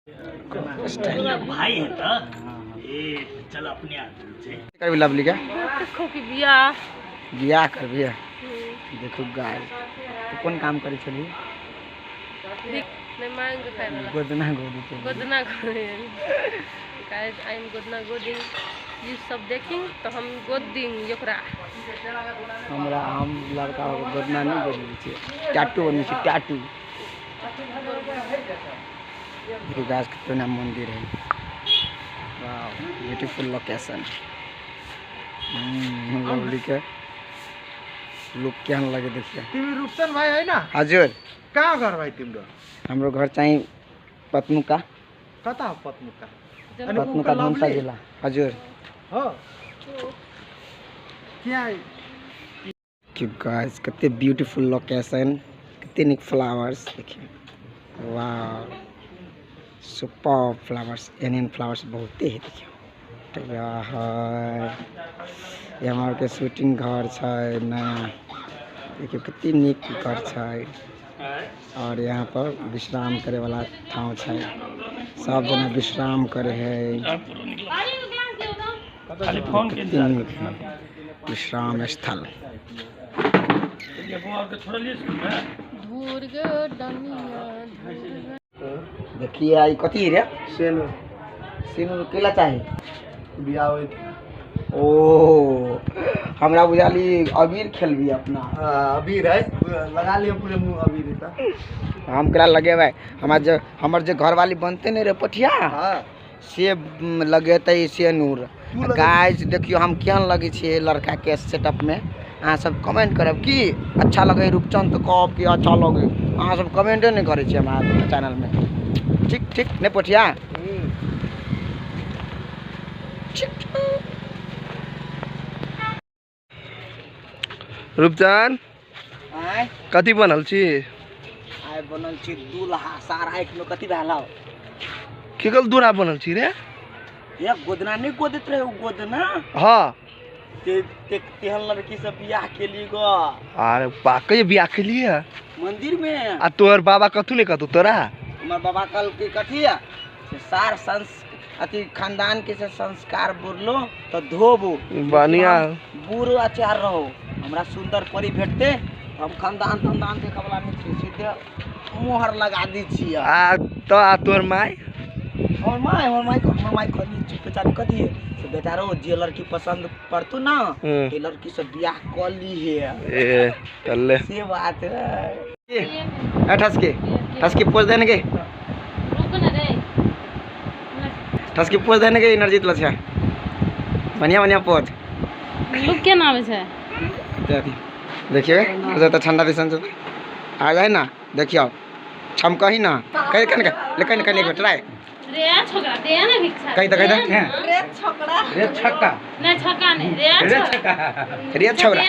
Style भाई है त ए चल अपने आदमी छै। करबी लवली के? देखो कि बियाह। बियाह करबी? देखो गाय, तो कोन काम करै छली? नहीं मांग के खाए वाला। गोदना गोदी छली। गोदना गोदी। गाइस I am गोदना गोदिंग, you सब देखिंग तो हम गोद दिंग ओकरा। हमरा हम लड़का हो गोदना नहीं गोदी छियै, टैटू बनै छै टैटू। देखियो गाइस कितना मंदिर है, वाओ ब्यूटीफुल लोकेशन। लवली के लुक केहन लगे देखिए। तिमी रूपचन भाइ होइन? हजुर। कहाँ घर भाइ तिम्रो? हाम्रो घर चाहिँ पत्नुका। कता हो पत्नुका? अनि पत्नुका ऊ धनुषा लवली? जिल्ला। हजुर। हो त्यहाँ। कि गाइस कते ब्यूटीफुल लोकेशन, कते निक फ्लावर्स देखिए, वाओ सुपर फ्लावर्स, एहन एहन फ्लावर्स बहुते है। देखियो तो यह है, ये हमार के शूटिंग घर छै नया, देखियो कते निक घर छै। और यहाँ पर विश्राम करे वाला ठाव छै, सब जना विश्राम करे है। खाली फोन के कते निक है विश्राम स्थल। धूर गे डनिया धूर। देखिए आई कथी रे? सेनुर। सिनुर केला चाही? बियाह होइत। ओ हमरा बुझाली अबीर खेलबी अपना। अबीर है लगा लियो पूरे मुंह अबीर है त। हम करा लगेबै, हमर जे घरवाली बनते नहीं रे पठिया, हां से लगेतै सिनुर। गाइस देखियो हम केहन लगै छियै लड़का के सेटअप में, अहाँ सब कमेंट करब कि अच्छा लगे रूपचंद तो कहब कि अच्छा लगे, अहाँ सब कमेंटे नहीं करै छियै हमरा चैनल में। ठीक ठीक नहीं पठिया? ठीक। रूपचंद आय कथी बनल छी? आइ बनल छी दूल्हा, सार आँखि में कथी भेल हौ? के कल दूल्हा बनल छी रे? ये गोदना नहीं गोदैत रहे उ गोदना? हाँ। ते ते तेहन लड़की से बियाह केली गो। अरे बा कहियो बियाह केलियै? मंदिर में। आ तोहर बाबा कथू नहीं कहतौ तोरा? हमर बाबा कहलकै कथी है से सार संस अथी खानदान के से संस्कार बुरलो तो धोबो। बढ़िया। बूढ़ अचार रहो, हमरा सुंदर परी भेटते हम खानदान तनदान के कबला नहीं छियै, सीधे मोहर लगा दै छियै। आ तो आ तोहर माय? हमर माय, हमर माय कहली चुप बेचारी कथी है से बेटा रो जे लड़की पसंद पड़तौ ना ते लड़की से बियाह कऽ ली है। ए चल से बात है। ए ठसके ठसके पोज देने के, रुक न रे, ठसके पोज देने के एनर्जी लछा बढ़िया बढ़िया पोज। लुक के नाम छै? देखिए तो ठंडा दिसन से आ जाए ना, देखियो छमकही ना कहीं कहीं ले कहीं कहीं एक ट्राई रे छोकरा दे ना भिक्षा। कहीं तो कहीं रे छोकरा, नहीं छक्का नहीं, रे छोकरा, रे छोरा।